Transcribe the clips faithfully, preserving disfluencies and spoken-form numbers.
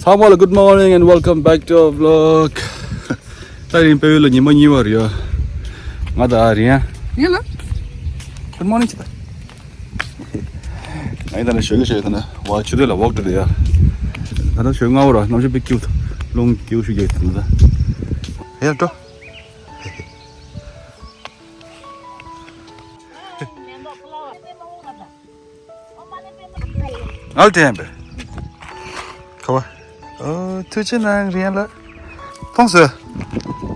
ཚང་མ་ལ་good morning and welcome back to our vlog. ད་རིང་དཔལ་ཡུལ་ལ་ཉི་མ་གཉིས་པ་རེད་ཡ། ང་དང་རིང་ཡ། ཡིན་ལ། Good morning ཅི་ད། ང་ཡི་ད་ནི་ཞོགས་ཀྱི་ཞོགས་ཀྱི་ད་ནི་བ་ཆུ་ཚོད་ལ་ཝོག་འགྲོ་རེད་ཡ། ད་ནི་ཞོགས་སྔ་པོ་ར་གནམ་གཤིས་དཔེ་སྐྱིད། རླུང་སྐྱིད་ཤུགས་རྒྱག་གི་ད་ནི་ད། ཧེ་ཡ་འགྲོ། ང་ལ་དྲན་པས། ཁ་བ། ཨོ་ཐུགས་རྗེ་གནང་རེད་ལ། མཐོང་སོང་།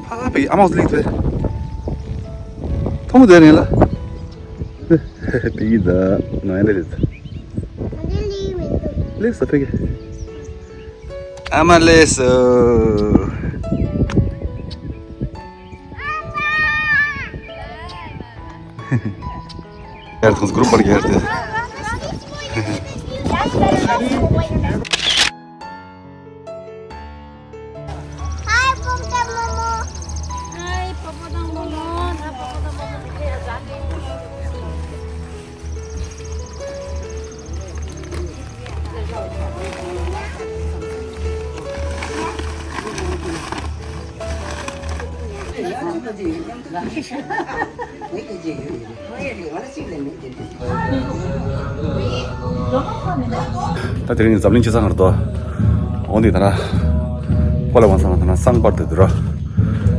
ཕ་བི་ཨ་མ་ལིག་དེ། མཐོང་དེ་རེད་ལ། བི་གི་ད་ང་ཡང་ལེ་རེད། ལེགས་སོ་ཕ་གི། ཨ་མ་ལེགས་སོ། ཡར་ཐོངས་གུ་རུ་པར་གྱི་ཡར་ཏེ། Hi, Papa དང་མོ་མོ། Hi, Papa དང་མོ་མོ། ད་Papa དང་མོ་མོ་འདི་ག་ཡར་ཟ་ནས། ད་དེ་རིང་འཛམ་གླིང་སྤྱི་བསང་ངར་དོ། འོ་འདི་ད་ན། ཕོ་ལ་བང་སང་ད་ན་སང་པར་དུ་དུ་ར།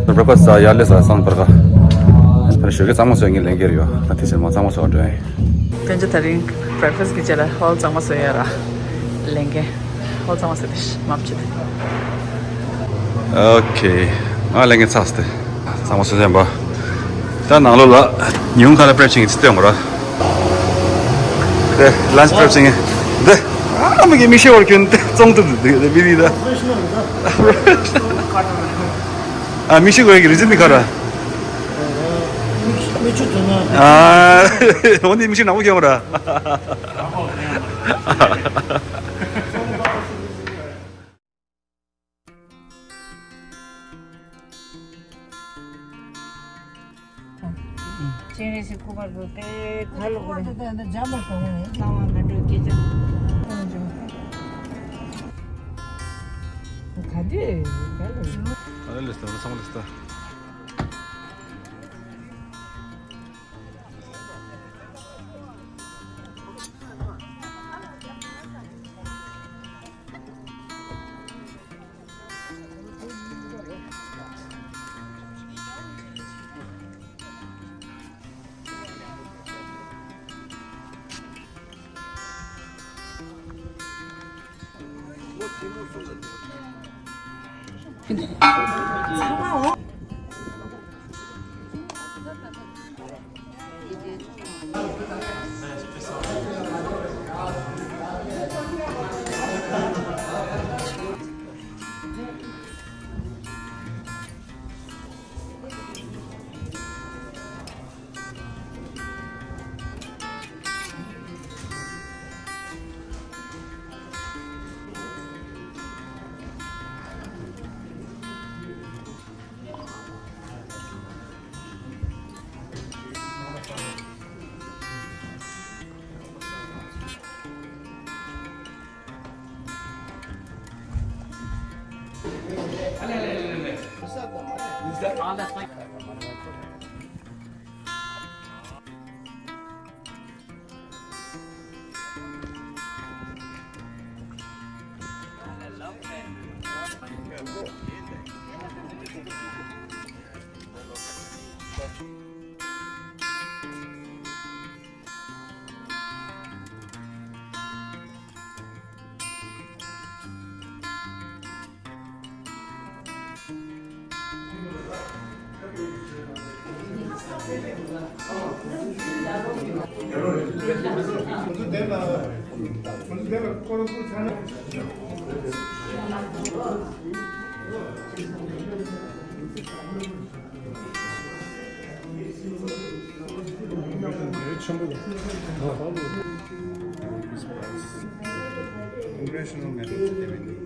ད་བྲེག་ཕ་སི་ཡ་ལེ་ས་སང་པར་ག་ད་ཞོགས་ཀས་གཙང་མ་བཟོས་ངས་ལེན་གྱི་རེད་ཡོ། ད་དེ་ཕྱིར་མ་གཙང་མ་བཟོ་བ་འགྲོ་ཡིན། དོན་ཆ་ད་རིང་བྲེག་ཕ་སི་གི་རྗེས་ལ་ཧོལ་གཙང་མ་བཟོས་ཡ་ར། ལེན་གྱི། ཧོལ་གཙང་མ་བཟོས་ཏེ་མ་བྱེད་དེ། ཨོ་ཁེ། ང་ལེན་གྱི་ཚགས་ཏེ། གཙང་མ་བཟོས་ཡ་འབའ། ད་ནང་ལོགས་ལ་ཉི་ཧོང་ཁ་ལ་པྲེབ་ཆིང་གི་ཚིག་སྟོན་དགོས་ར། དེ་ལན་ཆི་པྲེབ་ཆིང་གི་འདི། ཨ་མ་གི་མི་ཤི་བར་ཁྱོད་འདི་བཙོང་ཐུབ་འདུག་འདི་མི་རིགས་ད། ཨ་མི་ཤི་བར་གི་རི་ཛིན་འདི་ཁ་ར། མི་ཆུ་དུ་ན། ཨ་འོ་འདི་མི་ཤི་ནག་པོ་ཁྱོད་ར། སྤྱན་རས་གཟིགས་སྐུ་པར་དུ་དེ་ག་ལ་གོ་རེ། ལྟ་བ་མ་འགྲོ་སྐད་ཆ། ག་དུས་ག་ལ། ཨ་ལེ་སྟ་ཚང་མ་ལེ་སྟ། Congressional Medal of Revenue.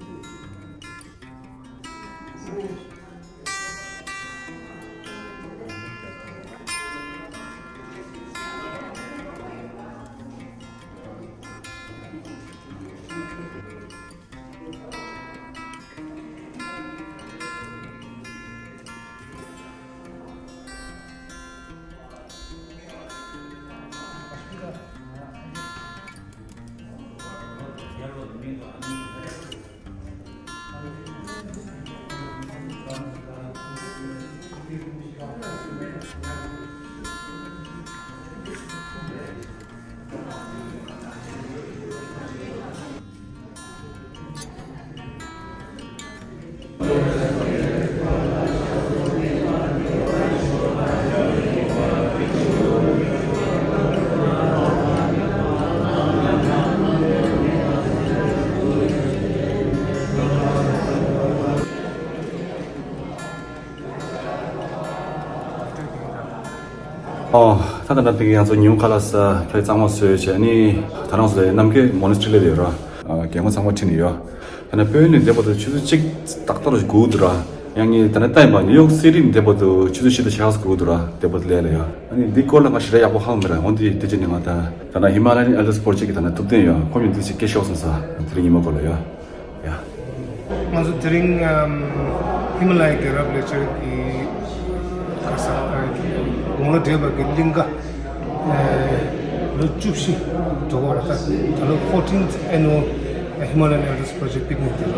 ཨོ། ད་ལྟ་ང་ཚོ་ཉིན་ཁ་ལ་ས་ཁ་ལི་གཙང་མ་བཟོས་བྱས་ནི་ད་རང་ཚོ་ལ་ནམ་མཁའི་མོ་ནི་སི་ཊི་རི་ལ་ཡོད་ར། རྒན་མོ་ཚང་མ་ཁྲིད་ནས་ཡོད། ད་ནི་དཔོན་ནི་འདས་པ་དུ་ཆུ་ཚོད་གཅིག་ཏག་ཏག་རུ་སྒུག་འདུག་ར། ཡང་ངས་ད་ནི་ལྟ་ཡིན་པ་ནིའུ་ཡོག་སི་ཊི་འདས་པ་དུ་ཆུ་ཚོད་བཞི་དང་ཕྱེད་ཀ་སྒུག་འདུག་ར། འདས་པ་དུ་ལས་ལ་ཡོད། ཨ་ནི་འདི་སྐོར་ལ་ང་ཞེ་དྲག་ཡག་པོ་ཧ་གོ་མེད་ར། འོན་ཏེ་དེ་ཅི་ནི་ང་ད་ད་ནི་ཧི་མ་ལ་ཡན་ཨེལ་ཌར་སི་པོ་རོ་ཇེག་གི་ད་ནི་ཐུབ་བསྟན་ཡོད། ཁོ་མི་འདི་ཅིག་སྐད་ཤོག་སོང་ས། དེ་རིང་ཉི་མ་སྐོར་ལ་ཡོད། ཡ། ང་ཚོ་དེ་རིང་ཨམ་ཧི་མ་ལ་ཡའི་རྒྱལ་རབས་ལས་འཆར་གྱི་ག་ས་དགུང་ལོ་བགྲེས་པ་གི་གླིང་ག་ཨེ་ལོ་བཅུ་བཞི་འགྲོ་བ་ལ་ད་ད་ལོ་fourteenth annual Himalayan Elders Project picnic དེ་རེད་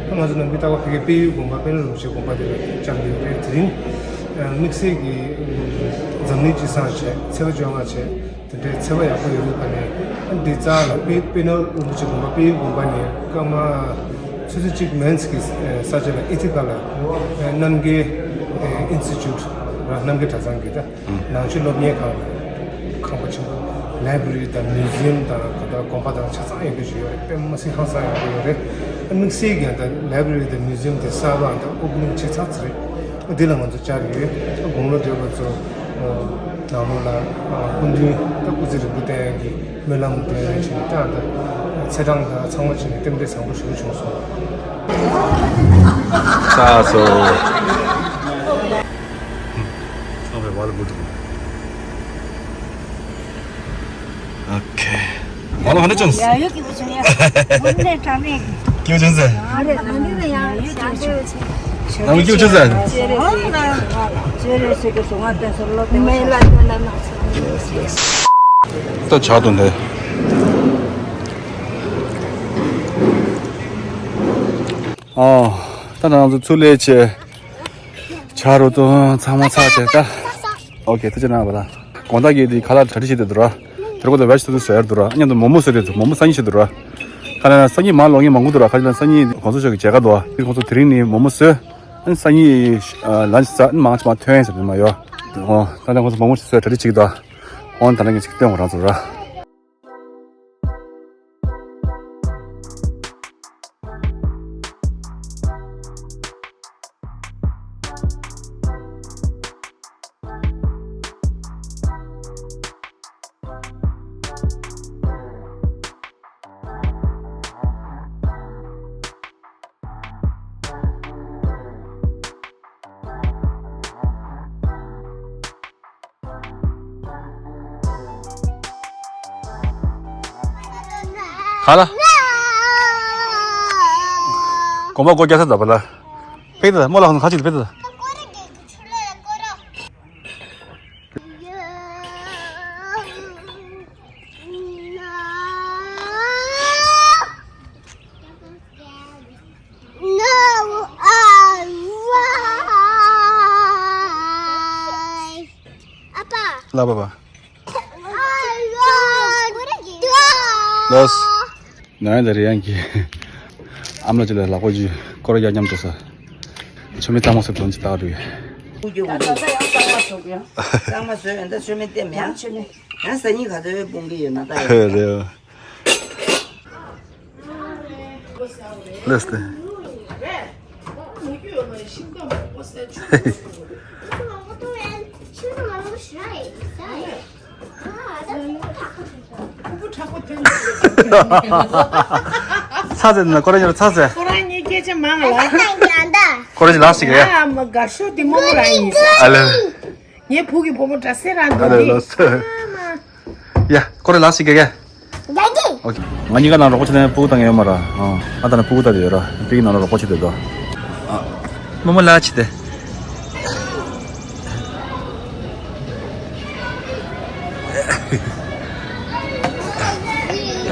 བ། ང་ཚོ་ནང་མི་རྟག་པ་ཕ་གི་དཔལ་ཡུལ་དགོན་པ་དཔལ་ལྡན་རིན་པོ་ཆེ་དགོན་པ་དེ་ལ་བཅར་གྱི་ཡོད་རེད། དེ་རིང་ཨ་དམིགས་བསལ་གྱི་འཛམ་གླིང་སྤྱི་བསང་བྱས་ཚེས་པ་བཅོ་ལྔ་བྱས། དེ་འདྲའི་ཚེས་པ་ཡག་པོ་ཡོད་པའི་ཁ་ནས་འདི་རྩ་ལ་དཔེ་དཔེ་ནོར་རིན་པོ་ཆེ་དགོན་པ་དཔལ་ཡུལ་དགོན་པ་ནས་སྐར་མ་ཆུ་ཚོད་གཅིག་མན་ཙམ་གྱི་ས་ཆ་ལ་ཨི་ཐི་ཀ་ལ་རྣམ་རྒྱལ་ཨིན་སི་ཊི་ཊུཊ་ར་རྣམ་རྒྱལ་གྲྭ་ཚང་གི་ད་ནང་ཆོས་སློབ་གཉེར་ཁང་ལ་ཁང་པ་ཆེན་པོ་ལའི་བྷ་རེ་རི་དང་མིའུ་ཛི་ཡམ་དང་ག་ད་དགོན་པ་དང་ཆ་ཚང་ཡོད་པའི་ཞིག་ཡོད་རེད། དཔེ་མ་སྲིད་ཧང་སང་ཡག་པོ་ཡོད་རེད། དམིགས་བསལ་གྱི་ད་ལའི་བྷ་རེ་རི་དང་མིའུ་ཛི་ཡམ་དེ་གསར་པ་ད་ཨོ་པ་ནིང་བྱས་ཚར་ཚར་རེད། འདི་ལ་ང་ཚོ་བཅར་ཡོད། དགུང་ལོ་བགྲེས་པ་ཚོ་ནང་ལོགས་ལ་སྐུ་མདུན་ད་སྐུ་ཚེ་རིང་པོ་བསྟན་ཡག་གི་སྨོན་ལམ་འདོན་ཡག་བྱས་ནས་ད་ད་ཚེས་གྲངས་དང་ཚང་མ་བྱས་ནས་རྟེན་འབྲེལ་བཟང་པོ་ཞུ་རྒྱུ་བྱུང་སོང་། ཚ་སོ། ཚང་མས་བ་ལ་མུ་ཐུག་ཨོ་ཁེ། ང་ལ་ཧ་ན་ཅང་། ཡ་ཡོད་ཀྱི་བུ་ཆུང་ཡ། བུ་ནས་དྲང་ནས། ཀྱིའུ་ཅང་ཟེར། ཨ་རེ་ད་འདི་ནས་ཡང་ཡ་ཡོད་ཀྱི་བུ་ཆུང་། ང་ལ་ཀྱིའུ་ཅང་ཟེར། ཅེ་རེ་ཅེ་རེ་ཟེར་གི་སོང་ང་དེ་སོར་ལོ་དེ་མེ་ལ་དེ་ན་ན། ད་ཆགས་དོན་དེ། ཨོ། ད་ང་ཚོ་ཚུར་ལས་བྱས། ཆ་རུ་དུ་ཚང་མ་ཚར་བྱས་ད། ཨོ་ཁེ་ཐུགས་རྗེ་གནང་བ་ལ། དགོང་དག་གི་དེ་ཁ་ལག་གྲ་སྒྲིག་བྱེད་དེ་འདུག་ར། དེ་རུ་ཁོ་ཚོ་བེ་ཇི་ཐུ་ཐུ་བཟོ་ཡར་འདུག་ར། མཉམ་དུ་མོག་མོག་བཟོ་དེ་འདུག་མོག་མོག་སང་ཉིན་བྱེད་འདུག་ར། ཁ་ལག་སང་ཉིན་མ་ལོག་ངེས་མང་པོ་འདུག་ར། ཁ་ལག་སང་ཉིན་གོང་ས་མཆོག་གི་མཇལ་ཁ་འདུག་ཁོ་ཚོ་དེ་རིང་ནི་མོག་མོག་བཟོས། ཨ་ནི་སང་ཉིན་ལན་ཆི་ཟ། ཨ་ནི་མང་ཆེ་མ་ཐོན་ཟེར་ནི་མ་ཡོད། ཨོ་ད་ལྟ་ཁོ་ཚོ་མོག་མོག་བཟོས་གྲ་སྒྲིག་བྱེད་ཀྱི་འདུག་ཨོ་ད་ལྟ་ངས་ཅིག་སྟོན་གོ་རང་ཚོ་ར། ག་ལ། གོམ་པ་སྒོ་རྒྱག་ས་འདྲ་པ་ལ། ཕེག་ཏུ་མོ་ལ་ཧོན་ཁ་ཅིག་ཕེག་ཏུ། ལ་པ་པ། ལོས། ནའི་ད་རེ་ཡང་གི་ཨ་མ་ཅི་ལ་ལག་པ་ཅི་སྐོར་རྒྱག་མཉམ་དུ་ས། ཆུ་མི་གཙང་མ་སུ་དོན་ཅི་ལྟ་བ་འདུག་ཡ། ད་ད་ད་ཡང་གཙང་མ་བཟོ་གི་ཡང་གཙང་མ་བཟོས་ཡོད། ད་ཆུ་མི་ལྟེམ་ཡང་ཆུ་མི་ཡང་ས་ཉིན་ག་ཚོད་སྤུངས་གི་ཡོད་ན་ད་ཡ། རེད། ལེས་ཏེ། ཚ་ཚེ་ན་ཁོ་རང་ཉིད་ཚ་ཚེ། ཁོ་རང་ཉིད་སྐད་ཆ་མང་ལ། ཁོ་རང་ལ་ཞིག་ཡ། ཨ་མ་དགའ་ཤོས་དེ་མོ་མོ་རང་ཡིན་ས། ཨ་ལེ། ངའི་བུ་གི་བུ་མོ་འདྲ་སེ་རང་འདུག་ཨ་ལེ་ལོ་སེ། ཡ། ཁོ་རང་ལ་ཞིག་གེ་གེ། ཡ་གི། ཨོ་ཁེ། ང་གཉིས་ཀ་ནང་རོགས་པ་བྱེད་ན་སྤུ་གུ་བཏང་ཡོད་མ་ར། ཨ། ཨ་ད་ན་སྤུ་གུ་ད་དེ་ཡོད་ར། པིའི་ནང་ལ་རོགས་པ་བྱེད་དེ་དོ། ཨ། མོ་མོ་ལ་ཆི་དེ།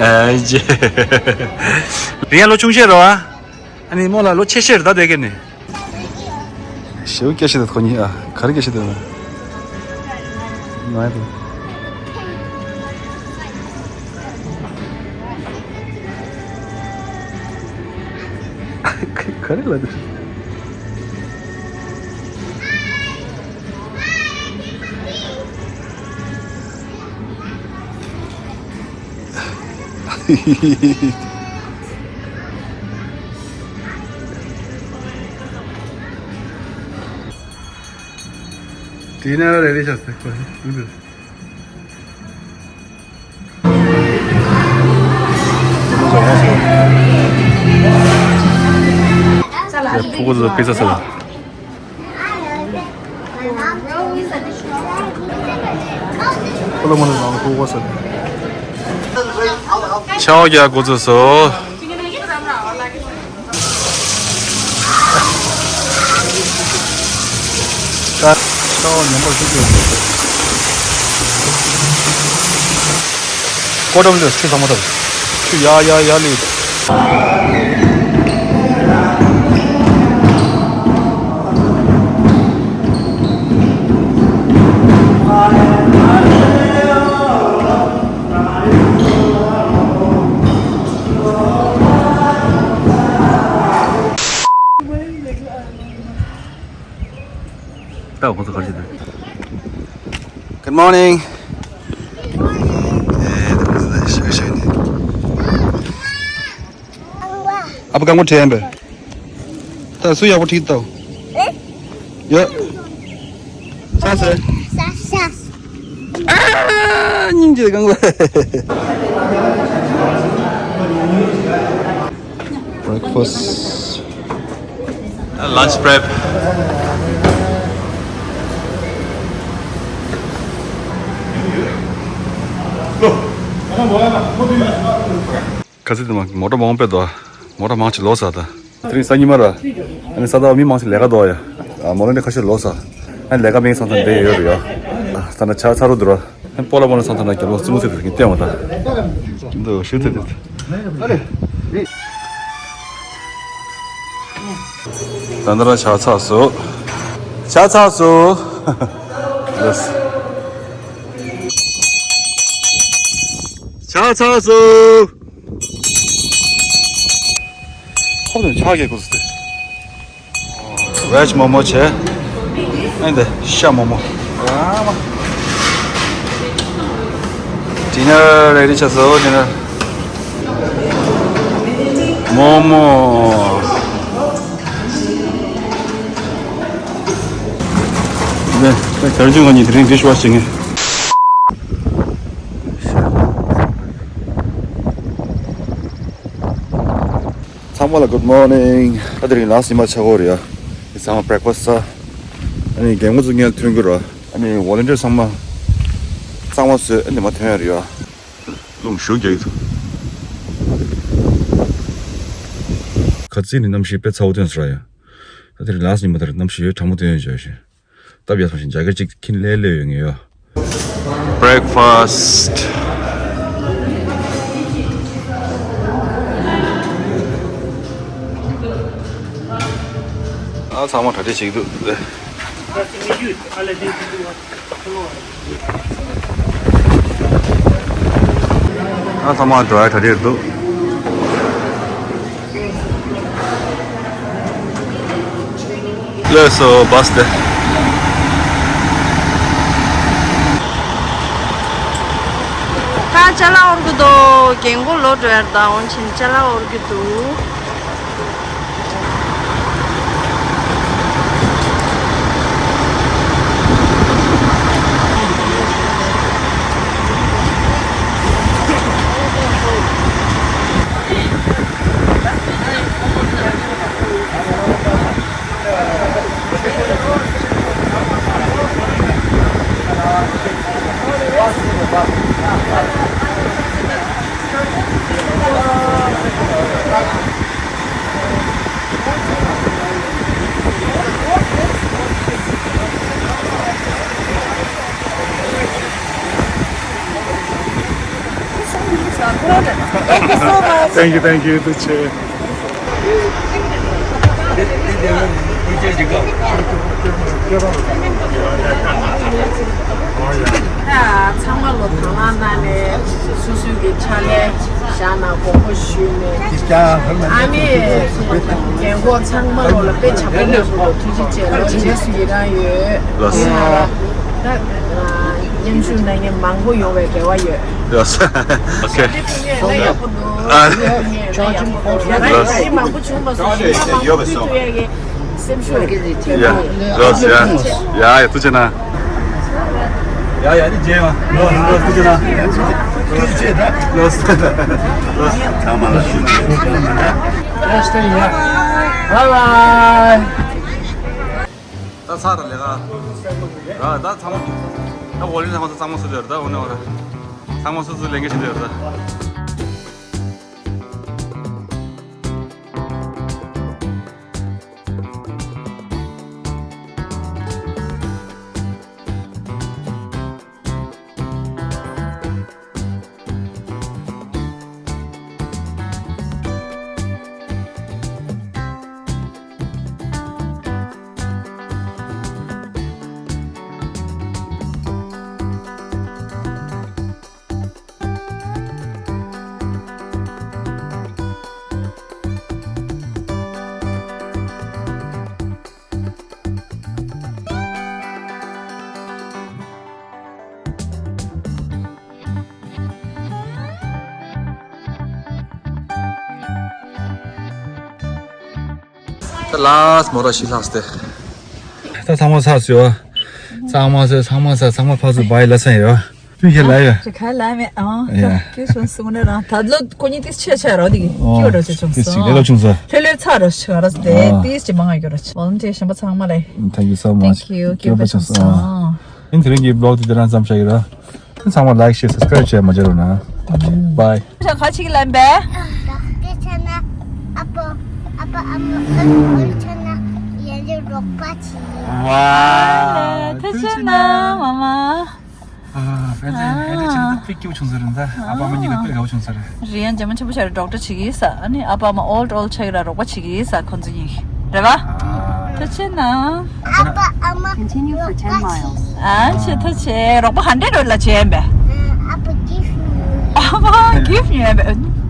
ཨ་ཅེ། རིང་ཡ་ལོ་ཆུང་ཤེས་རོ་ཨ། ཨ་ནི་མོ་ལ་ལོ་ཆེ་ཤེས་རེད་ད་དེ་ག་ནི། ཞེའུ་སྐད་ཤེས་ད་ཁོ་གཉིས་ཨ། ག་རེ་སྐད་ཤེས་ད། ང་ཡ་ད། ག་རེ་ལ་ད། དེ་ན་རེ་རེ་ཆགས་སེ་ཁོ། ཕྲུ་གུ་ཚོ་པི་ཙ་ཟ་ལ། ཁོ་ལ་མོ་ལ་ནང་ཁོ་བ་ཟ། ཆའོ་རྒྱག་འགོ་ཚུགས་སོ། ཆའོ་ཉམས་པ་ཞིག་ཡོད། ཀོ་ཏམ་ལས་ཆུ་ཚང་མ་ཐབ། ཆུ་ཡ་ཡ་ཡ་ལས། ད་ཁོ་ཚོ་ག་རེ་བྱེད་འདུག Good morning. ཨ་ཕ་རྐང་པ་བྲེགས་ཡིན་པས། ད་སུ་ཡག་པོ་ཁྲིད་ཐུབ། ཡ། ས་ས། ས་ས། ཨ། སྙིང་རྗེ་རྐང་པ། Breakfast. Lunch prep. ཁ་སང་དེ་མ་མོ་ཊ་མང་པོ་འདུག་མོ་ཊ་མང་ཆེ་ལོག་ཚར་ད། དེ་རིང་སང་ཉིན་མ་ར། ཨ་ནི་ས་ད་མི་མང་ཆེ་ལས་ཀ་འདུག་ཡ། མོ་ལ་ནི་ཁ་ཤས་ལོག་ཚར། ཨ་ནི་ལས་ཀ་མིང་སང་ད་འདི་ཡོད་རེད་ཡ། ད་ན་ཆ་ཚ་རུ་འདུག་ར། ཨ་ནི་སྤོ་ལ་མོ་ལ་སང་ད་ན་རྒྱལ་པོ་བཙུན་མོ་ཚེ་དེ་གི་བསྟན་བ་ད། འདུག་ཞུ་ཚེ་དེ། ད་ད་ར་ཆ་ཚ་སོ། ཆ་ཚ་སོ། ལགས། ཆ་ཚ་སོ། ཁོ་ཚོ་ཕྱག་གི་སྐོར་ཟེར། ཝེཇ་མོ་མོ་བྱས། ཨེ་འདི་ཤ་མོ་མོ། ཨ་མ། ཌི་ནར་རེ་ཌི་ཆགས་སོང་། ཌི་ནར། མོ་མོ། ནས་ད་གར་ཆུང་ང་གཉིས་དེ་རིང་ཌིཤ་ཝོཤ་བྱེད་ངེས། ཚང་མ་ལ་good morning། ད་དེ་རིང་ལགས་སེ་ཉི་མ་ཆག་གི་རེད་ཡ། ཚང་མ་breakfast་ཟ། ཨ་ནི་རྒན་གོག་ཚོ་སྔོན་ཐོན་གྱི་རེད། ཨ་ནི་volunteer་ཚང་མ་གཙང་མ་བཟོས་ཨ་ནི་མ་ཐོན་ཡ་རེད་ཡ། རླུང་ཞུགས་རྒྱག་གི་འདུག་ཁ་རྩང་ནས་གནམ་གཤིས་དཔེ་ཚ་པོ་ཐོན་སོང་ར་ཡ། ད་དེ་རིང་ལགས་སེ་ཉི་མ་དེར་གནམ་གཤིས་ཡོད་གྲང་མོ་ཐོན་ཡོད་ཅོ་ཞེས། སྟབས་ཡག་སོང་ཞིང་རྒྱ་གར་གཅིག་ཁྱིམ་ལས་སླེབས་ཡོད་ངེས་ཡོད། Breakfast། ཨ་ཚང་མ་གྲ་སྒྲིག་བྱེད་ཀྱི་འདུག་ཨ་ཚང་མ་འགྲོ་ཡ་གྲ་སྒྲིག་འདུག་ལགས་སོ་བཱས་དེ། ད་ཅ་ལག་དབོར་གྱི་འདུག་རྒན་གོག་ལོག་འགྲོ་ཡ་རེད། ད་འོན་ཆེན་ཅ་ལག་དབོར་གྱི་འདུག Thank you so much. Thank you, thank you. ཐུགས་རྗེ་ཆེ། ཚང་མ་ལོ་དང་བླངས་གནང་ནས་སོ་སོའི་གི་ཕྱག་ལས་བཞག་ན་དགོངས་པ་ཞུས་ནས། ཨ་ནི་རྒན་གོག་ཚང་མ་ལོ་ལ་དཔེ་བྱ་དགའ་སྣོན་པོ་ཐུགས་རྗེ་ཆེ། ལོ་རྗེས་སུ་ཡི་རང་ཡོད། ལགས་སོ། ད་མཉམ་ཞུགས་གནང་མཁན་མང་པོ་ཡོང་བའི་རེ་བ་ཡོད། ཡོད་ས། ཨོ་ཁེ། ང་ཡག་པོ་འདུག་ཨ། ང་ཡག་པོ་འདུག་ཡ་ང་ཡག་པོ་འདུག་ཡ་ང་ཡག་པོ་འདུག་ཡ་ཡག་པོ་འདུག་ཡ་ཡག་པོ་འདུག་ཡ་ཡག་པོ་འདུག་ཡ་ཡག་པོ་འདུག་ཡ་ཡག་པོ་འདུག་ཡ་ཡག་པོ་འདུག་ཡ་ཡག་པོ་འདུག་ཡ་ཡག་པོ་འདུག་ཡ་ཡག་པོ་འདུག་ཡ་ཡག་ཡ་ཡ་ཐུགས་རྗེ་གནང་། ཡ་ཡ་འདི་རྗེས་མ་ལོ་ལོ་ཐུགས་རྗེ་གནང་། ཐུགས་རྗེ་ཆེ། ལོ་ལོ་ཚང་མ་ལ་ཞུ། Bye bye. ད་ཚར་ར་ལས་ཀ་ད་ད་ཚང་མ་ད་འོ་ལེན་ཚང་མ་ཚང་མ་སུ་དེར་ད་འོ་ནས་འོ་ར་ཚང་མ་སུ་སུ་ལས་འགན་ཞིག་དེར་ད། ད་ལཱས་མོ་ར་ཤི་ལྷགས་ཏེ། ད་ཚང་མ་ཚར་སོང་། ཚང་མ་ཚར་ཚང་མ་ཚར་ཚང་མ་ཕར་ཚུར་བའི་ལ་སང་ཡོད། ཁྱོད་ཁྱེད་ལ་ཡོད། ཁྱོད་ཁ་ལ་མེད་ཨང་། ཡ། ཁྱོད་སོང་སོང་ན་རང་ད་ལོ་ཁོ་གཉིས་ཏིས་ཆེ་ཆེ་རོ་དེ་གི་ཨོ། སྐྱོ་རོ་ཆེ་ཆུང་ཏིས་ཆེ་སོང་། ལེ་ལོ་ཆུང་ས། ལྷོད་ལྷོད་ཚར་རོ་ཆེ་ར་སྟེ་ཨ། ཏིས་ཆེ་མང་ང་ཡོད་རོ་ཆེ། Volunteer གཞན་པ་ཚང་མ་ལ། Thank you so much. Thank you. སྐྱོ་པོ་ཆུང་སོང་། ཨིན་དེ་རིང་གི་vlog དེ་དེ་རང་ཙམ་བྱ་གི་ར། ཚང་མ་like share subscribe བྱས་མ་བརྗེད་རོགས་གནང་། Bye. ཁྱོད་ཁ་ཅིག་ལན་པས། ད་ཆ་ན་ཨ་ཕ་ཨ་ཕ་ཨ་མ་ཨ་ཕ་ཆ་ན་ཡན་ལས་རོགས་པ་བྱེད། ཝ། ཐུགས་རྗེ་གནང་མ་མ། ཨ་ཕན་ཚུན་ཕན་ཚུན་ཆེད་དུ་དཔེ་སྐྱིད་པོ་བྱུང་ཟེར་རེད་ད། ཨ་ཕ་ཨ་མ་གཉིས་ཀ་དཔེ་དགའ་པོ་བྱུང་ཟེར་རེད། རི་ཡན་རྒྱ་མ་ཆེན་པོ་ཆགས་རེད་ཌོག་ཊར་བྱེད་ཀྱི་ཡིན་ས། ཨ་ནི་ཨ་ཕ་ཨ་མ་ཨོལ་ཌི་ཨོལ་ཌི་ཆགས་ཀྱི་ར་རོགས་པ་བྱེད་ཀྱི་ཡིན་རེད་པ། ཐུགས་རྗེ་གནང་། ཨ་ཕ་ཨ་མ་Continue for ten miles. ཨ་ཆེ་ཐུགས་རྗེ་ཆེ། རོགས་པ་ཧན་ཌེ་རོ་ལ་བྱས་ཡིན་པས། ཨ་ཕ་གིཕ་ཉོས་པས།